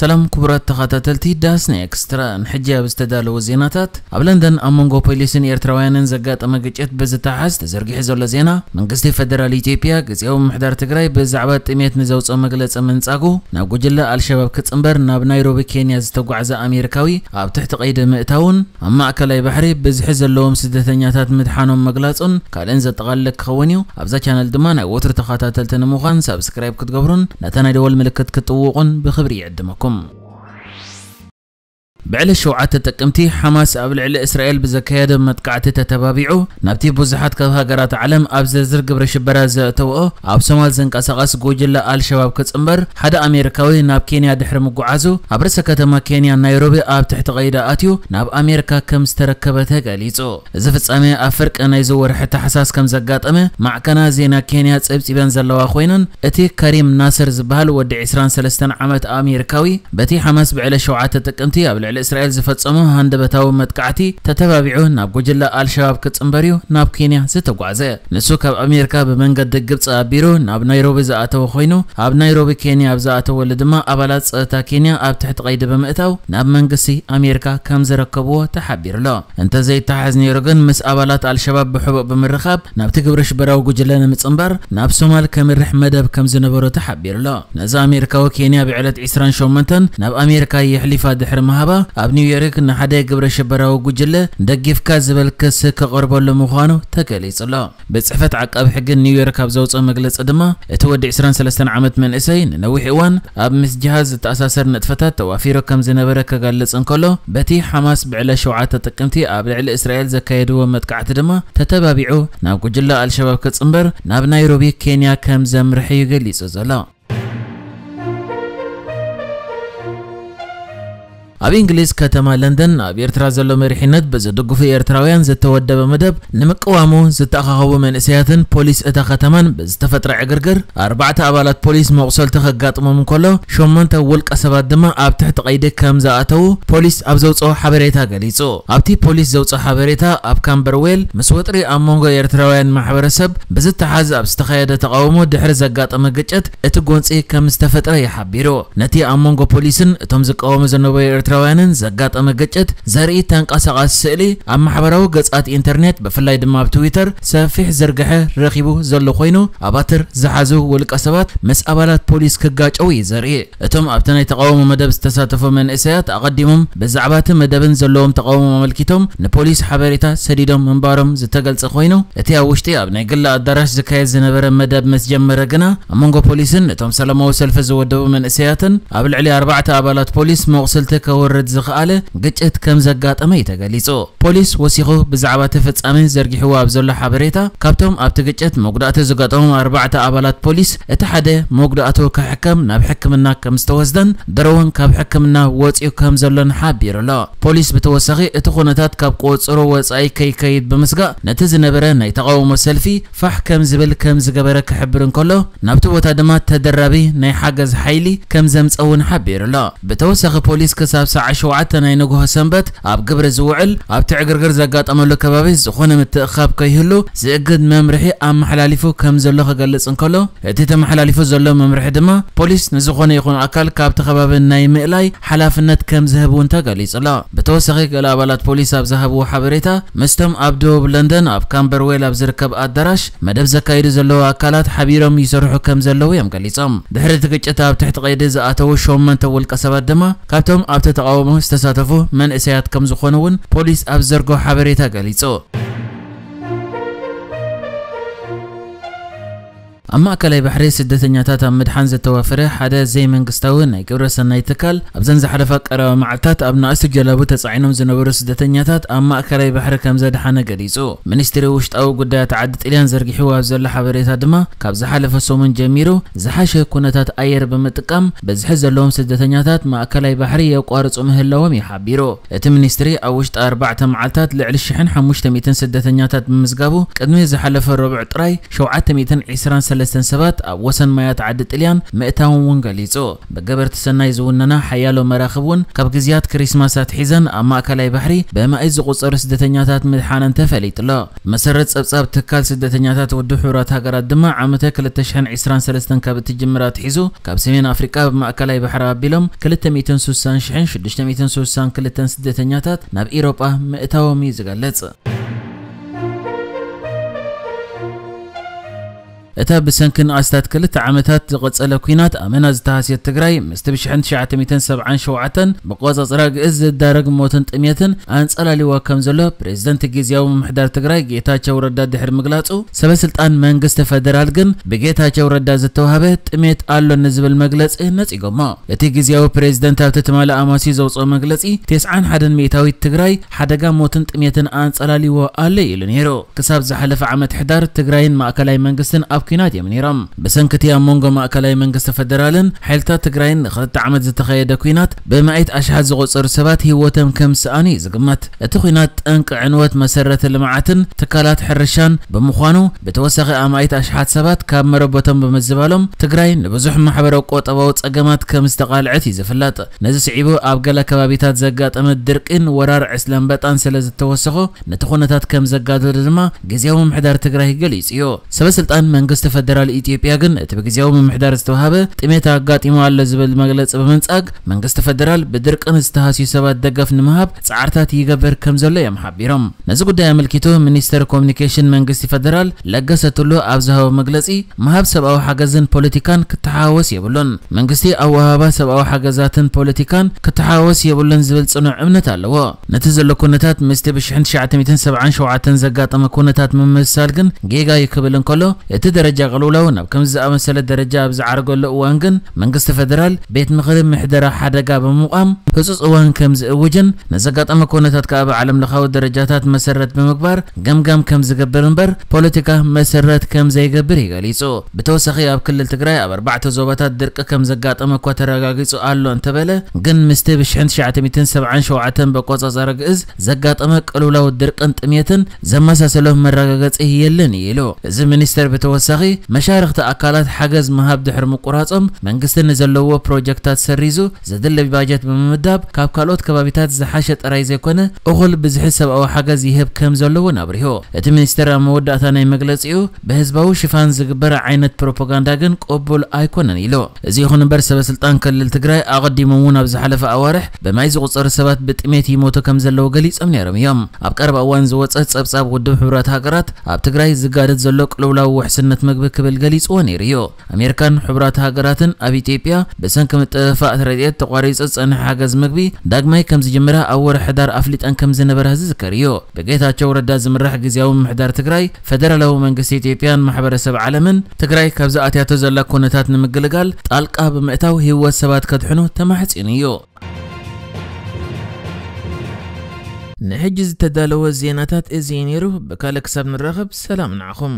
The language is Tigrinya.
ሰላም ክቡራት ተኸታተልቲ ዳስና ኤክስትራ፣ ንሕጂ ኣብ ዝተዳለዉ ዜናታት፣ ኣብ ለንደን ኣብ መንጎ ፖሊስን ኤርትራውያንን ዘጋጠመ ግጭት ብዝተሓዝ ተዘርጊሑ ዘሎ ዜና፣ መንግስቲ ፌደራል ኢትዮጵያ ግዝያዊ ምምሕዳር ትግራይ ብዛዕባ ጥሜት ንዘውፅኦ መግለፂ ምንጻጉ፣ ናብ ጉጅለ ኣልሸባብ ክጽንበር ናብ ናይሮቢ ኬንያ ዝተጓዕዘ ኣሜሪካዊ ኣብ ትሕቲ ቀይዲ ምእታውን፣ ኣብ ማእከላይ ባሕሪ ብዝሒ ዘለዎም ስደተኛታት ምድሓኖም መግላጹን ካልእን ዘጠቓልል ክኸውን እዩ። ኣብዛ ቻነል ድማ ናይ ወትሩ ተኸታተልቲ ንምዃን ሳብስክራይብ ክትገብሩን ነታ ናይ ደወል ምልክት ክትጥውቑን ብኽብሪ ይዕድመኩም። ብዕለት ሸውዓተ ጥቅምቲ፣ ሓማስ ኣብ ልዕሊ እስራኤል ብዘካየደ መጥቃዕቲ ተተባቢዑ፣ ናብቲ ብዙሓት ካብ ሃገራት ዓለም ኣብ ዝርዝር ግብረ ሽበራ ዘእተወኦ ኣብ ሶማል ዝንቀሳቐስ ጉጅለ ኣልሸባብ ክጽንበር ሓደ ኣሜሪካዊ ናብ ኬንያ ድሕሪ ምጉዓዙ፣ ኣብ ርእሰ ከተማ ኬንያ ናይሮቢ ኣብ ትሕቲ ቀይዲ ኣትዩ ናብ ኣሜሪካ ከም ዝተረከበ ተገሊጹ። እዚ ፍጻሜ ኣብ ፍርቂ ናይዚ ወርሒ ታሕሳስ ከም ዘጋጠመ ማዕከና ዜና ኬንያ ጸብጺበን ዘለዋ ኮይነን፣ እቲ ከሪም ናስር ዝበሃል ወዲ ዕስራን ሰለስተን ዓመት ኣሜሪካዊ፣ በቲ ሓማስ ብዕለት ሸውዓተ ጥቅምቲ ኣብ ልዕሊ እስራኤል ዝፈጸሞ ሃንደበታዊ መጥቃዕቲ ተተባቢዑ ናብ ጉጅለ ኣልሸባብ ክጽንበር እዩ ናብ ኬንያ ዝተጓዘ። ንሱ ካብ ኣሜሪካ ብመንገዲ ግብጺ ኣቢሩ ናብ ናይሮቢ ዝኣተወ ኮይኑ፣ ኣብ ናይሮቢ ኬንያ ኣብ ዝኣተወሉ ድማ ኣባላት ጸጥታ ኬንያ ኣብ ትሕቲ ቀይዲ ብምእታው ናብ መንግስቲ ኣሜሪካ ከም ዘረከብዎ ተሓቢሩ ኣሎ። እንተዘይተሓዝ ነይሩ ግን፣ ምስ ኣባላት ኣልሸባብ ብሕቡእ ብምርኻብ ናብቲ ግብረ ሽበራዊ ጉጅለ ንምጽንባር ናብ ሶማል ከምርሕ መደብ ከም ዝነበሮ ተሓቢሩ ኣሎ። ነዚ ኣሜሪካዊ፣ ኬንያ ብዕለት ዕስራን ሸሞንተን ናብ ኣሜሪካ የሕሊፋ ድሕሪ ምሃባ፣ ኣብ ኒውዮርክ ንሓደ ግብረ ሽበራዊ ጉጅለ ደጊፍካ ዝብል ክሲ ክቐርበሉ ምዃኑ ተገሊጹ ኣሎ። ቤት ጽሕፈት ዓቃቢ ሕጊ ኒውዮርክ ኣብ ዘውጽኦ መግለጺ ድማ፣ እቲ ወዲ ዕስራን ሰለስተን ዓመት መንእሰይ ንነዊሕ እዋን ኣብ ምስ ጅሃድ ዝተኣሳሰር ንጥፈታት ተዋፊሩ ከም ዝነበረ ክገልጽ እንከሎ፣ በቲ ሓማስ ብዕለት ሸውዓተ ጥቅምቲ ኣብ ልዕሊ እስራኤል ዘካየድዎ መጥቃዕቲ ድማ ተተባቢዑ ናብ ጉጅለ ኣልሸባብ ክጽንበር ናብ ናይሮቢ ኬንያ ከም ዘምርሐ እዩ ገሊጹ ዘሎ። ኣብ እንግሊዝ ከተማ ለንደን ኣብ ኤርትራ ዘሎ መሪሕነት ብዝድግፉ ኤርትራውያን ዝተወደበ መደብ ንምቅዋሙ ዝተኣኻኸቡ መንእሰያትን ፖሊስ እታ ከተማን ብዝተፈጥረ ዕግርግር ኣርባዕተ ኣባላት ፖሊስ መቑሰልቲ ከጋጥሞም እንከሎ፣ ሸሞንተ ውልቀ ሰባት ድማ ኣብ ትሕቲ ቀይዲ ከም ዝኣተዉ ፖሊስ ኣብ ዘውፅኦ ሓበሬታ ገሊጹ። ኣብቲ ፖሊስ ዘውፅኦ ሓበሬታ፣ ኣብ ካምበርዌል ምስ ወጥሪ ኣብ መንጎ ኤርትራውያን ማሕበረሰብ ብዝተሓዝ ኣብ ዝተኻየደ ተቓውሞ ድሕሪ ዘጋጠመ ግጭት እቲ ጎንፂ ከም ዝተፈጥረ ይሓቢሩ። ነቲ ኣብ መንጎ ፖሊስን እቶም ዝቃወሙ ዝነበሩ ኤርትራውያንን ዘጋጠመ ግጭት ዘርኢ ተንቀሳቓሲ ስእሊ ኣብ ማሕበራዊ ገጻት ኢንተርኔት፣ ብፍላይ ድማ ኣብ ትዊተር፣ ሰፊሕ ዝርግሐ ረኺቡ ዘሎ ኮይኑ፣ ኣባትር ዝሓዙ ውልቀ ሰባት ምስ ኣባላት ፖሊስ ክጋጨው እዩ ዘርኢ። እቶም ኣብቲ ናይ ተቓውሞ መደብ ዝተሳተፉ መንእሰያት፣ ኣቐዲሞም ብዛዕባ እቲ መደብን ዘለዎም ተቓውሞ ኣመልኪቶም ንፖሊስ ሓበሬታ ሰዲዶም ምንባሮም ዝተገልጸ ኮይኑ፣ እቲ ኣብ ውሽጢ ኣብ ናይ ግሊ ኣዳራሽ ዝካየድ ዝነበረ መደብ ምስ ጀመረ ግና፣ ኣብ መንጎ ፖሊስን ነቶም ሰላማዊ ሰልፊ ዝወደቡ መንእሰያትን ኣብ ልዕሊ ኣርባዕተ ኣባላት ፖሊስ መቑሰልቲ ከውርድ ዝኸኣለ ግጭት ከም ዘጋጠመ እዩ ተገሊጹ። ፖሊስ ወሲኹ ብዛዕባ እቲ ፍጻሜ ዘርጊሕዎ ኣብ ዘሎ ሓበሬታ፣ ካብቶም ኣብቲ ግጭት መጉዳእቲ ዝገጠሞም ኣርባዕተ ኣባላት ፖሊስ፣ እቲ ሓደ መጉዳእቱ ክሕከም ናብ ሕክምና ከም ዝተወስደን፣ ድሮ እውን ካብ ሕክምና ወጺኡ ከም ዘሎን ሓቢሩ ኣሎ። ፖሊስ ብተወሳኺ፣ እቲ ኩነታት ካብ ቁጽሩ ወጻኢ ከይከይድ ብምስጋእ፣ ነቲ ዝነበረ ናይ ተቓውሞ ሰልፊ ፋሕ ከም ዝብል ከም ዝገበረ ክሕብር እንከሎ፣ ናብቲ ቦታ ድማ ተደራቢ ናይ ሓገዝ ሓይሊ ከም ዘምጸ እውን ሓቢሩ ኣሎ። ብተወሳኺ፣ ፖሊስ ክሳብ ሰዓት ሸውዓተ ናይ ንግሆ ሰንበት ኣብ ግብሪ ዝውዕል፣ ኣብቲ ዕግርግር ዘጋጠመሉ ከባቢ ዝኾነ ምትእኽኻብ ከይህሉ ዝእግድ መምርሒ ኣመሓላሊፉ ከም ዘሎ ክገልጽ እንከሎ፣ እቲ ተመሓላሊፉ ዘሎ መምርሒ ድማ ፖሊስ ንዝኾነ ይኹን ኣካል ካብቲ ከባቢ ናይ ምእላይ ሓላፍነት ከም ዝህብ እውን ተገሊጹ ኣሎ። ብተወሳኺ፣ ገለ ኣባላት ፖሊስ ኣብ ዝሃብዎ ሓበሬታ፣ ምስቶም ኣብ ደቡብ ለንደን ኣብ ካምበርዌል ኣብ ዝርከብ ኣዳራሽ መደብ ዘካይዱ ዘለዉ ኣካላት ሓቢሮም ይሰርሑ ከም ዘለዉ እዮም ገሊጾም። ድሕሪ እቲ ግጭት ኣብ ትሕቲ ቀይዲ ዝኣተዉ ሸሞንተ ውልቀ ሰባት ድማ ካብቶም ኣብቲ ተቓውሞ ዝተሳተፉ መንእሰያት ከም ዝኾኑ እውን ፖሊስ ኣብ ዘርግሖ ሓበሬታ ገሊጹ። ኣብ ማእከላይ ባሕሪ ስደተኛታት ኣብ ምድሓን ዝተዋፈረ ሓደ ዘይመንግስታዊ ናይ ግብረ ሰናይ ትካል፣ ኣብዘን ዝሓለፋ ቀረባ መዓልታት ኣብ ንኣሽቱ ጀላቡ ተጻዒኖም ዝነበሩ ስደተኛታት ኣብ ማእከላይ ባሕሪ ከም ዘድሓነ ገሊጹ። ሚኒስትሪ ውሽጣዊ ጉዳያት ዓዲ ጥልያን ዘርጊሕዎ ኣብ ዘሎ ሓበሬታ ድማ፣ ካብ ዝሓለፈ ሰሙን ጀሚሩ ዝሓሸ ኩነታት ኣየር ብምጥቃም፣ ብዝሒ ዘለዎም ስደተኛታት ማእከላይ ባሕሪ የቋርጹ ምህላዎም እዩ ሓቢሩ። እቲ ሚኒስትሪ ኣብ ውሽጢ ኣርባዕተ መዓልታት ልዕሊ ሽሕን ሓሙሽተ ሚእትን ስደተኛታት ብምዝጋቡ፣ ቅድሚ ዝሓለፈ ረቡዕ ጥራይ ሸውዓተ ሚእትን ዕስራን ሰለስተን ሰባት ኣብ ወሰን ማያት ዓዲ ጥልያን ምእታዎም እውን ገሊጹ። ብገበርቲ ሰናይ ዝውነና ሓያሎ መራኽብ እውን ካብ ግዜያት ክሪስማስ ኣትሒዘን ኣብ ማእከላይ ባሕሪ ብኣማኢት ዝቑጸሩ ስደተኛታት ምድሓነን ተፈሊጡ ኣሎ። መሰረት ጸብጻብ ትካል ስደተኛታት ውድብ ሕቡራት ሃገራት ድማ ዓመተ ክልተ ሽሕን ዕስራን ሰለስተን ካብ እትጅምር ኣትሒዙ ካብ ሰሜን ኣፍሪቃ ብማእከላይ ባሕሪ ኣቢሎም ክልተ ሚእትን ስሳን ሽሕን ሽዱሽተ ሚእትን ስሳን ክልተን ስደተኛታት ናብ ኢሮጳ ምእታዎም እዩ ዝገልጽ። እታ ብሰንኪ ንኣስታት ክልተ ዓመታት ዝቐጸለ ኲናት ኣመና ዝተሃስየት ትግራይ፣ ምስቲ ብሽሕን ትሽዓተ ሚእትን ሰብዓን ሸውዓተን ብቆጻጽራ ግእዝ ዝዳረግ ሞትን ጥሜትን ኣንጸላሊዋ ከም ዘሎ ፕሬዝደንት ግዝያዊ ምምሕዳር ትግራይ ጌታቸው ረዳ ድሕሪ ምግላጹ፣ ሰበ ስልጣን መንግስቲ ፈደራል ግን ብጌታቸው ረዳ ዝተዋህበ ጥሜት ኣሎ ንዝብል መግለጺ ነጺጎሞ። እቲ ግዝያዊ ፕሬዝደንት ኣብቲ ትማሊ ኣማሲ ዘውጽኦ መግለጺ፣ ተስዓን ሓደን ሚእታዊት ትግራይ ሓደጋ ሞትን ጥሜትን ኣንጸላሊዎ ኣሎ ኢሉ ነይሩ። ክሳብ ዝሓለፈ ዓመት ሕዳር ትግራይን ማእከላይ መንግስትን ኣብ ኲናት እዮም ነይሮም። ብሰንኪ እቲ ኣብ መንጎ ማእከላይ መንግስቲ ፈደራልን ሓይልታት ትግራይን ንኽልተ ዓመት ዝተኻየደ ኲናት ብመኣይት ኣሽሓት ዝቑጸሩ ሰባት ህይወቶም ከም ዝሰኣኑ እዩ ዝግመት። እቲ ኲናት ጠንቂ ዕንወት መሰረተ ልምዓትን ትካላት ሕርሻን ብምዃኑ፣ ብተወሳኺ ኣማኢት ኣሽሓት ሰባት ካብ መረበቶም ብምዝባሎም ትግራይ ንብዙሕ ማሕበራዊ ቁጠባዊ ጸገማት ከም ዝተቓልዐት እዩ ዝፍለጥ። ነዚ ስዒቡ ኣብ ገለ ከባቢታት ዘጋጠመ ድርቂን ወራር ዕስለ ኣንበጣን ስለ ዝተወሰኾ፣ ነቲ ኩነታት ከም ዘጋደዶ ድማ ግዝያዊ ምምሕዳር ትግራይ ገሊጹ እዩ። ሰበ ስልጣን መንግስቲ ፈደራል ኢትዮጵያ ግን እቲ ብግዝያዊ ምምሕዳር ዝተዋሃበ ጥሜት ኣጋጢሙ ኣሎ ዝብል መግለጺ ብምንጻግ፣ መንግስቲ ፈደራል ብድርቅን ዝተሃስዩ ሰባት ደገፍ ንምሃብ ጻዕርታት ይገብር ከም ዘሎ እዮም ሓቢሮም። ነዚ ጉዳይ ኣመልኪቱ ሚኒስተር ኮሙኒኬሽን መንግስቲ ፈደራል ለገሰ ቱሉ ኣብ ዝሃቦ መግለጺ፣ ምሃብ ሰብኣዊ ሓገዝን ፖለቲካን ክተሓዋወስ የብሉን። መንግስቲ ኣብ ወሃባ ሰብኣዊ ሓገዛትን ፖለቲካን ክተሓዋወስ የብሉን ዝብል ጽኑዕ እምነት ኣለዎ። ነቲ ዘሎ ኩነታት ምስቲ ብሽሕን ትሽዓተ ሚእትን ሰብዓን ሸውዓተን ዘጋጠመ ኩነታት ምምስሳል ግን ጌጋ እዩ ክብል እንከሎ፣ እቲ ደረጃ ቅልውላው ናብ ከምዚ ዝኣመሰለ ደረጃ ኣብ ዝዓረገሉ እዋን ግን መንግስቲ ፈደራል ቤት ምኽሪ ምሕደራ ሓደጋ ብምቋም ህጹጽ እዋን ከም ዝእውጅን ነዘጋጠመ ኩነታት ከኣ ብዓለም ለኻዊ ደረጃታት መሰረት ብምግባር ገምጋም ከም ዝገብር እምበር ፖለቲካ መሰረት ከም ዘይገብር እዩ ገሊጹ። ብተወሳኺ ኣብ ክልል ትግራይ ኣብ ኣርባዕተ ዞባታት ድርቂ ከም ዘጋጠመ እኳ ተረጋጊጹ ኣሎ እንተበለ፣ ግን ምስቲ ብሽሕን ትሽዓተ ሚእትን ሰብዓን ሸውዓተን በቆጻጸረ ግእዝ ዘጋጠመ ቅልውላው ድርቅን ጥሜትን ዘመሳሰሎ መረጋገጺ የለን እዩ ኢሉ። እዚ ሚኒስተር ብተወሳኺ መሻርኽቲ ኣካላት ሓገዝ ምሃብ ድሕሪ ምቁራጾም መንግስቲ ንዘለዎ ፕሮጀክታት ሰሪዙ ዘድሊ ባጀት ብምምዳብ ካብ ካልኦት ከባቢታት ዝሓሸ ጥራይ ዘይኮነ እኹል ብዝሒ ሰብኣዊ ሓገዝ ይህብ ከም ዘሎ እውን ኣብሪሁ። እቲ ሚኒስተር ኣብ መወዳእታ ናይ መግለጺኡ ብህዝባዊ ሽፋን ዝግበር ዓይነት ፕሮፓጋንዳ ግን ቅቡል ኣይኮነን ኢሉ። እዚ ይኹን እምበር ሰበ ስልጣን ክልል ትግራይ ኣቐዲሞም እውን ኣብ ዝሓለፈ ኣዋርሕ ብማይ ዝቑጸሩ ሰባት ብጥሜት ይሞቱ ከም ዘለዉ ገሊጾም ነይሮም እዮም። ኣብ ቀረባ እዋን ዝወጸ ጸብጻብ ውድብ ሕቡራት ሃገራት ኣብ ትግራይ ዝጋደድ ዘሎ ቅልውላው ውሕስነት ምግቢ ክብል ገሊጽዎ ነይሩ እዩ። ኣሜሪካን ሕቡራት ሃገራትን ኣብ ኢትዮጵያ ብሰንኪ ምጥፍፋእ ረድኤት ተቋሪጹ ዝጸንሐ ሓገዝ ምግቢ ዳግማይ ከም ዝጅምራ ኣብ ወርሒ ሕዳር ኣፍሊጠን ከም ዝነበራ ዝዝከር እዩ። ብጌታቸው ረዳ ዝምራሕ ግዝያዊ ምምሕዳር ትግራይ፣ ፈደራላዊ መንግስቲ ኢትዮጵያን ማሕበረሰብ ዓለምን ትግራይ ካብዚ ኣትያቶ ዘላ ኩነታት ንምግልጋል ጣልቃ ብምእታው ህይወት ሰባት ከድሕኑ ተማሕጺኑ እዩ። ንሕጂ ዝተዳለወ ዜናታት እዚ እዩ ነይሩ። ብካልእ ክሳብ ንራኸብ ሰላም ንዓኹም።